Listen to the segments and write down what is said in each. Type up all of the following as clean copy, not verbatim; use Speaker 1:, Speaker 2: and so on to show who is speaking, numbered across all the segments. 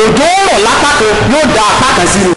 Speaker 1: Òjò rọ̀ lápá kan yóò da apá kan sí ni.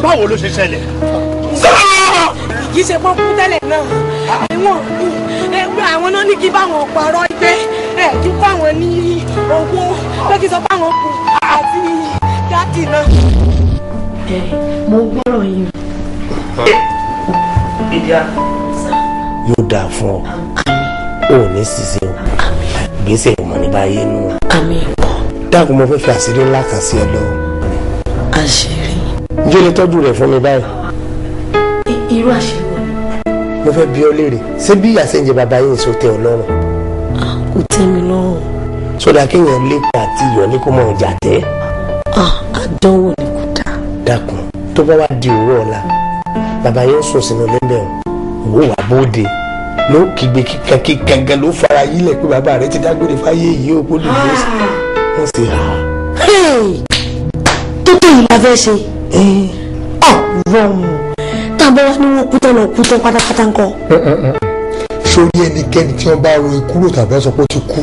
Speaker 2: Báwo ló ṣe ṣẹlẹ̀?
Speaker 3: Kì í ṣe pọ́n kú tẹ́lẹ̀ náà. Ẹ̀wọ̀n ẹgbẹ́ àwọn náà ní kí báwọn pààrọ̀ ẹgbẹ́ ẹ̀ kí fáwọn ní owó pé kí sọ fáwọn kù àti dáàdì náà.
Speaker 4: Ẹ mo gbọ́rọ̀ yín.
Speaker 5: Yóò dáa fún ọ. O ò ní ṣiṣẹ́ o. Gbèsè ìmọ̀ ní báyé nù. Dákun, mo fẹ́ fi àṣírí ńlá kan sí ẹ lọ́wọ́.
Speaker 4: Àṣírí?
Speaker 5: Ǹjẹ́ o lè tọ́jú rẹ̀ fún mi báyìí?
Speaker 4: Irú àṣírí wo ni?
Speaker 5: Mo fẹ́ bi ọ́ léèrè, ṣé bí ìyà ṣe ń jẹ bàbá yín sọ tẹ́ ọ lọ́rùn?
Speaker 4: Kò tẹ́ mi lọ́rùn.
Speaker 5: Sódà kéèyàn lépa àti iyọ̀ ní kó mọ̀ ọjà tẹ́.
Speaker 4: Àdánwò ni, kò dáa.
Speaker 5: Dákun, tó bá wá di òwúrọ̀ ọ̀la, bàbá yín sùn sínú lẹ́ńbẹ̀ òun, wò wá bóde ló kígbe kíkankíkan gan ló fara yílẹ̀ pé bàbá rẹ ti dágbére fáyé yìí ó kó lè lọ wọ́n sì hà.
Speaker 4: Tó tó yìí la fẹ́ ṣe ọ̀rọ̀ tá a bá wá ní wọn kú tán lọ kú tán pátápátá ńkọ́.
Speaker 6: Sórí ẹnikẹ́ni tí wọ́n bá ro ikú rò tàbí wọ́n sọ pé ó ti kú,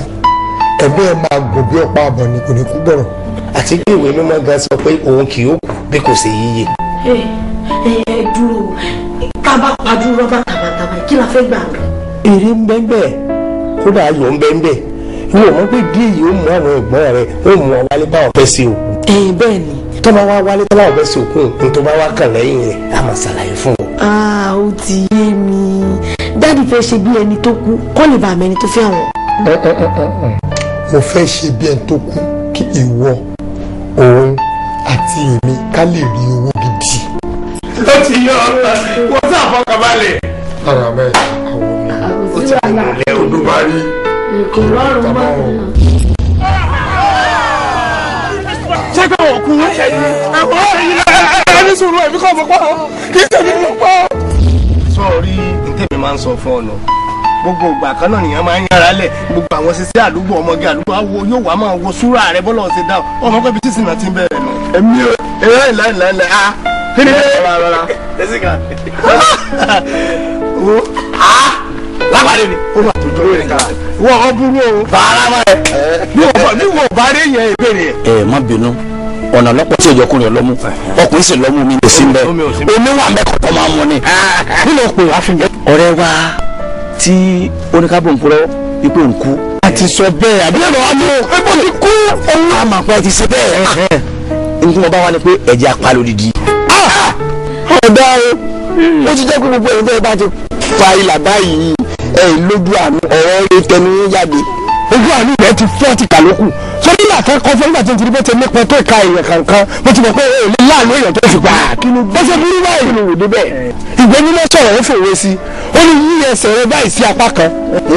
Speaker 6: ẹ̀mí ẹ̀ máa gùn bí ọ̀pá àbọ̀ ni, kò ní kú bọ̀rọ̀.
Speaker 5: Àti pé ìwé mímọ́ gan sọ pé òun kì yóò kú bí kò ṣe yíyẹ.
Speaker 4: Ẹ ẹ dúró, tá a bá pajú rọ́bà tàbàtàbà, kí la fẹ́ gbà mí.
Speaker 5: Èrè ń bẹ́ẹ̀ bẹ́ẹ̀, kódà ayọ̀ ń bẹ́ẹ̀ bẹ́ẹ̀. Ìwọ mọ̀ pé díẹ̀ yìí ó mú àwọn ẹ̀gbọ́n rẹ̀, ó mú ọ wálé báwọn fẹ́ sí òkú.
Speaker 4: Ẹ bẹ́ẹ̀ ni.
Speaker 5: Tó bá wá wálé tó báwọn fẹ́ sí òkú, ní tó bá wá kàn lẹ́yìn rẹ̀, á máa ṣàlàyé fún ọ.
Speaker 4: Ó ti yé mi. Daddy fẹ́ ṣe bí ẹni tó kú kọ́ lè bá àmì ẹni tó fẹ́ àwọn.
Speaker 6: Mo fẹ́ ṣe bí ẹni tó kú kí ìwọ, òun àti èmi ká lè rí owó gidi.
Speaker 2: Ó ti yọ wọ́n sá àfọkànbalẹ̀.
Speaker 6: Ara mẹ́ àwọn mi.
Speaker 2: Ó ti mú lẹ́
Speaker 6: Tó bá rí.
Speaker 4: Kò rọrùn mọ́.
Speaker 2: Ṣé pé wọ́n kú? Ẹni sùúrù, ẹ̀mí kọ́ mọ̀ pọ̀, kì í ṣèmi mọ̀ pọ̀. Sọ̀rí ntẹ̀mí máa ń sọ fún ọ nù, gbogbo ìgbà kan náà nìyẹn máa ń yára lẹ̀. Gbogbo àwọn ṣiṣẹ́ àdúgbò, ọmọge àdúgbò awo yóò wá máa wo súrà rẹ bọ́lá ọ̀sẹ̀ dá ọmọ pé ibi tí sinà ti ń bẹ̀rẹ̀ nù. Èmi ò ẹ ẹ ẹ ẹ a kí ni rárá rárá wo a lápàdé ni ó wà tó jọ lórí ká wọ́n ọ burú o. Bàárà máa ẹ bí wọ́n bá rí yẹn ìbéèrè.
Speaker 1: Ẹ má bínú, ọ̀nà lọ́pọ̀ tí ìjọkùnrin ọlọ́mú ọkùnrin sì lọ́mú mi kò sí ń bẹ, omi wà mẹ́kọ̀ọ́ máa mú ni nínú òpè wá fún mi. Ọ̀rẹ́ wa tí oníkábò ń purọ́ ipò ń kú. A ti sọ bẹ́ẹ̀ àbí ẹ̀rọ wa mú epo ti kú. A máa pẹ́ ti ṣe bẹ́ẹ̀. N tí mo bá wá ni pé ẹ̀jẹ̀ apá lódìdí. Ọ̀dà o, ó ti jẹ́ pé gbogbo ẹ̀yin tẹ́ ẹ bá ti fa ilà báyìí, ẹ̀ lójú àánú ọ̀rọ̀ rẹ tẹnu yín jáde.
Speaker 2: Ojú àánú rẹ ti fọ́ ti kà lókù sórí ìlà kan kọ́ fún nígbà tí n ti rí bó ti nípa tó ìka èèyàn kankan, mo ti mọ̀ pé o lè láàánú èèyàn tó fi pa. Kí ló bó ṣe burú báyìí ló wò débẹ̀. Ìgbẹ́ mímọ́ sọ̀rọ̀, ó fòwe sí i, ó ní yí ẹsẹ̀ rẹ báyìí sí apá kan,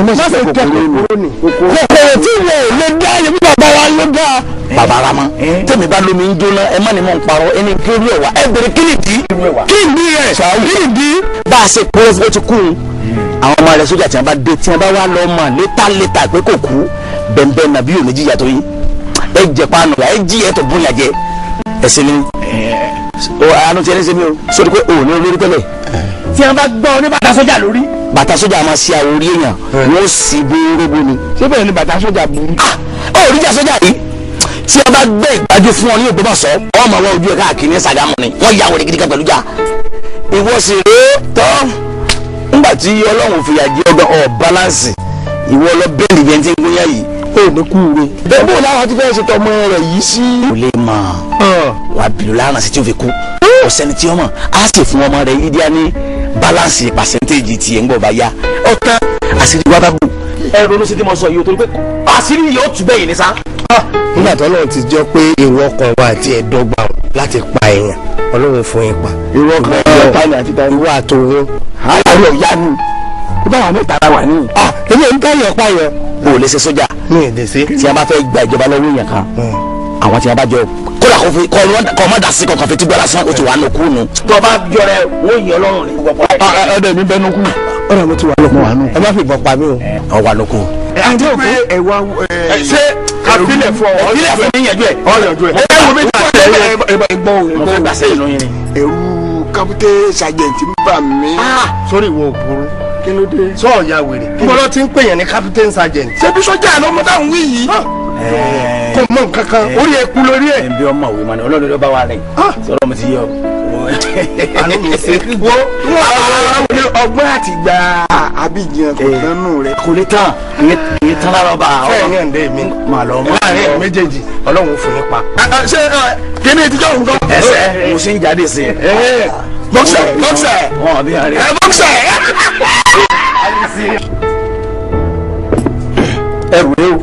Speaker 2: má ṣe tẹ kòkòrò ní kòkòrò tí wọn ò lè dá yẹn bí bàbá wa ló dá.
Speaker 1: Bàbá Rama, tèmi bá lómi ń jóná, ẹ má ní mọ̀ ń parọ́ ẹni kí ó rí ẹ̀wà ẹ bèrè kí nìdí,
Speaker 2: kí nìdí rẹ̀, kí nìdí.
Speaker 1: Bá a ṣe pé ó ti kú un, àwọn ọmọ rẹ̀ sójà tí wọ́n bá dé, tí wọ́n bá wá lọ mọ̀ létà létà pé kò kú bẹ́ẹ̀ nàbí yóò méjì yàtọ̀ yín, ẹ jẹ paanu, ẹ jí ẹ tó bóyá jẹ ẹ sí ni. Àánú ti ẹni ṣe mí o sórí pé òun ní olórí tẹ́lẹ̀. Tí a bá gbọ́ ní bàtà sójà lórí. Bàtà sójà máa ṣe àwọn orí èèyàn wọ́n sì bórógbó ni.
Speaker 2: Ṣé bẹ́ẹ̀ ni bàtà sójà burú.
Speaker 1: Ó rí jà sójà yìí tí a bá gbé ìgbájú fún ọ ní Ògbómọ̀ṣọ́ ọmọ wọn ojú ẹ káàkiri ní Ṣàgámù ni wọ́n ya wèrè gidi kan pẹ̀lú jà. Ìwọ sì rèé tọ́ nígbà tí Ọlọ́run fìyà jẹ ọgbọ́n ọ̀ báláǹsì ìwọ lọ bẹ́ẹ̀lì bí ẹni tí ń gúnyán yìí.
Speaker 2: Ó ní kú re. Bẹ́ẹ̀ bó làwọn ti fẹ́ ṣètò ọmọ rẹ̀ yìí sí.
Speaker 1: Kò lè mọ̀ wà á bìlù láràn sí tí ó fi kú. Kò sẹ́ni tí ó mọ̀ á sì fún ọmọ rẹ̀ yìí díẹ̀ ní báláǹsì pàṣẹ́ntéèjì tiẹ̀ ń gbọ̀ bá yá. Ọ̀tán àṣírí wa bá bù. Ẹ ronú sí tí mo sọ yìí o torí pé àṣírí yìí ó tù bẹ́ẹ̀ yìí ní sá.
Speaker 5: Nígbà tó Ọlọ́run ti jọ pé èrò ọkàn wa àti ẹ̀dọ́gba láti pa èèyàn Ọlọ́run fún yín pa.
Speaker 2: Èrò ọkàn wa àti
Speaker 5: ìwọ àtòun.
Speaker 2: Àárọ̀ ìyá ni báwa mẹ́ta ara wà ní.
Speaker 5: Èmi ò ń tẹ̀yọ̀ payọ̀.
Speaker 1: O ò lè ṣe sójà.
Speaker 5: Mi ò lè ṣe.
Speaker 1: Tí a bá fẹ́ gba ìjọba lọ́wọ́ èèyàn kan àwọn tí a bá jọ kódà kó fi kọ́ ọmọ dà sí kankan fi tí gbọ́dá sán o ti wà nù kú nù. Tó o bá jọrẹ wọ́n yìn Ọlọ́run ní.
Speaker 2: Ọ̀dọ̀ mi bẹnu kú.
Speaker 5: Ọ̀dọ̀ mi ti wà lóko. Ẹ má fi ìbọn pa mí o.
Speaker 1: Ọ wà lóko.
Speaker 2: Àǹtí òkú ẹ̀wà ṣé kábílẹ̀ fún ọ.
Speaker 1: Ìbílẹ̀ fún mi yànjú ẹ̀.
Speaker 2: Ọ yànjú ẹ̀. Ẹ wo mi tí wọ́n ẹ gbọ́ òun.
Speaker 1: Mo fẹ́ gbà sẹ́yìn lóyún ni.
Speaker 2: Ẹ̀rù kápútẹ́ sàjẹ̀ntì ń bà mí.
Speaker 5: Sórí ìwọ òbúrú.
Speaker 2: Kí ló dé?
Speaker 5: Sọ ọ̀ya wèrè. Mo lọ ti ń pè yẹn ní captain sergeant.
Speaker 2: Ṣé bí sọ́jà ló mọ táwọn wí yìí?
Speaker 5: Kò mọ nǹkan kan, orí ẹ kú lórí ẹ.
Speaker 1: Ẹ bí ọmọ òwe mani, Ọlọ́run ló bá wa rìn. Sọ̀rọ̀ mi ti yọ.
Speaker 5: Àánú mi ṣe.
Speaker 2: Wo ọgbọ́n àti gba Abidjan kò tánú rẹ.
Speaker 1: Kò lè tán, ìyẹn tán lára ọba.
Speaker 5: Fẹ́ẹ̀ ní ẹ̀ǹdẹ́ mi.
Speaker 1: Màá lọ mọ́.
Speaker 5: Láàárín méjèèjì, Ọlọ́run fún yín pa.
Speaker 2: Ṣé kí ni ìtijọ́ òun kan?
Speaker 1: Ẹsẹ̀ mo ṣe ń jáde sí i.
Speaker 2: Bọ́ksẹ̀ bọ́ksẹ̀.
Speaker 1: Wọ́n bí ara rẹ̀.
Speaker 2: Bọ́ksẹ̀.
Speaker 7: Ẹrù rẹ o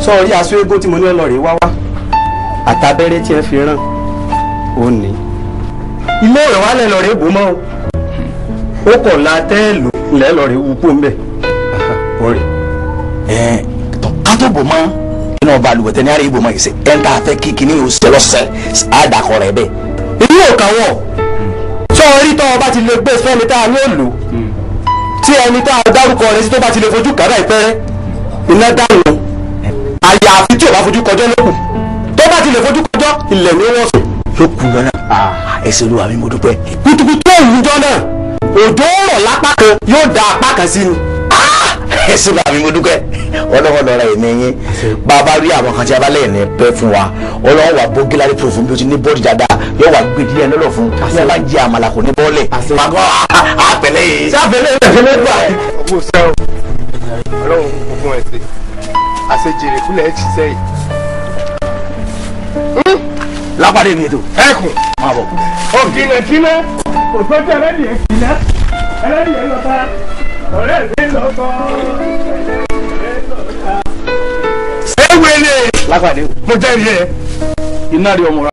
Speaker 7: sọ orí aṣọ eégún tí mo ní ọlọ́ọ̀rẹ́ wá wá àtàbẹ́rẹ́ tí ẹ fi ràn ó ní. Ilé ìrọ̀ wálẹ̀ lọ́ọ̀rẹ́ bò mọ́ o ó kọ̀ la tẹ́ẹ̀lù lẹ́ lọ́ọ̀rẹ́ wú kó ń bẹ̀ ọ̀rẹ́.
Speaker 1: Ẹ ká tó bò mọ́ inú ọba àlùbọ̀tẹ́ ní àárẹ̀ ìbò mọ́ ìṣe ẹ̀ ń tà fẹ́ kí kíní yóò ṣe lọ́sẹ̀ àdàkọ rẹ̀ bẹ́ẹ̀.
Speaker 7: Ilé ò kàwọ̀ sọ orí tọ́ ọba ti lè gbé fẹ́ni tá a ní òòlù tí ẹni tá a dárúkọ rẹ̀ sí tó bá ti lè fojú kàrà ìpẹ́rẹ́ iná dáhùn àyàfi tí o bá fojú kọjọ́ lókù tó bá ti lè fojú kọjọ́ ilẹ̀ ní wọ́n sùn.
Speaker 1: Yóò kú lọ́nà ẹsẹ̀ olúwa mi mo dúpẹ́.
Speaker 7: Kùtùkùtù òwújọ́ náà òjò rọ̀ lápá kan yóò da apá kan sí ni.
Speaker 1: Ẹsẹ̀ olúwa mi mo dúpẹ́ ọlọ́wọ́ lọ́ra ẹ̀mí yín bàbá rí àwọn kan tí a bá lẹ́yìn ní pẹ́ fún wa ọlọ́wọ́ wà bó gíláàrí tó fún bí o ti ní bọ́ọ̀dì dáadáa yóò wà gbé díẹ̀ lọ́lọ́ fún bí a bá ń jẹ àmàlà kò ní bọ́ọ̀lẹ̀ màgọ́ àpẹlẹ yìí.
Speaker 7: Sáfẹ́lẹ́ ìfẹ́lẹ́ gbà.
Speaker 5: Owó sẹ́wọ̀n Ọlọ́run kò fún ẹ ṣe àṣejèrè kúlẹ̀ ẹ̀ ṣiṣẹ́ yìí.
Speaker 1: Lápàdé mi ètò.
Speaker 5: Ẹkùn.
Speaker 1: Máa bọ̀.
Speaker 2: Òkìnà kíná òtọ́jú ẹlẹ́dìẹ̀ kíná ẹlẹ́dìẹ̀ lọ́ta ọ̀rẹ́ mi lọ́kọ́.
Speaker 5: Ewele.
Speaker 1: Lápàdé o.
Speaker 5: Mo jẹ́rìí ẹ.
Speaker 1: Iná rí ọmọ rẹ.